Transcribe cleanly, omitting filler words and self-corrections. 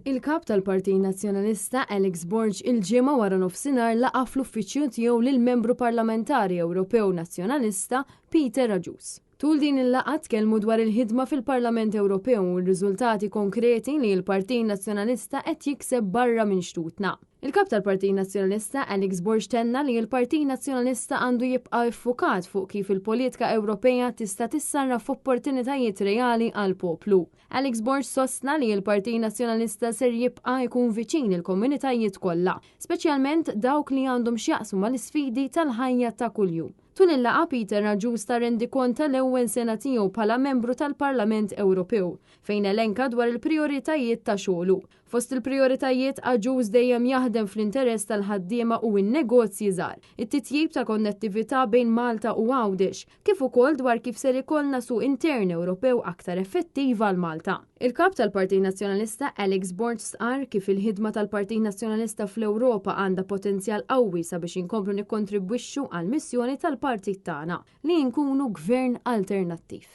Il-Kap tal-Partit Nazzjonalista Alex Borg il-Ġimgħa wara nofsinhar laqa' fl-uffiċċju tiegħu lill-Membru Parlamentari Ewropew Nazzjonalista Peter Agius. Tul din il-laqgħa tkellmu dwar il-ħidma fil-Parlament Ewropew u r-riżultati konkreti li l-Partit Nazzjonalista qed jikseb barra minn xtutna. Il-Kap tal-Partit Nazzjonalista Alex Borg tenna li l-Partit Nazzjonalista għandu jibqa' iffukat fuq kif il-politika Ewropea tista' tissarraf f'opportunitajiet reali għall-poplu. Alex Borg sostna li l-Partit Nazzjonalista ser jibqa' jkun viċin il-komunitajiet kollha, speċjalment dawk li għandhom x'jaqsmu mal-isfidi tal-ħajja ta' kuljum. Tul il-laqgħa Peter Agius ta rendikont tal-ewwel sena tiegħu bħala membru tal-Parlament Ewropew, fejn elenka dwar il-prijoritajiet ta' xogħlu. Fost il-prijoritajiet, Agius dejjem jaħdem fl-interess tal-ħaddiema u n-negozji żgħar, it-titjib ta' konnettività bejn Malta u Għawdex, kif ukoll dwar kif ser ikollna suq intern Ewropew aktar effettiv għal Malta. Il-Kap tal-Partit Nazzjonalista Alex Borg stqarr kif il-ħidma tal-Partit Nazzjonalista fl-Ewropa għandha potenzjal qawwi sabiex inkomplu nikkontribwixxu għall-missjoni tal-partit tagħna li nkunu gvern alternattiv.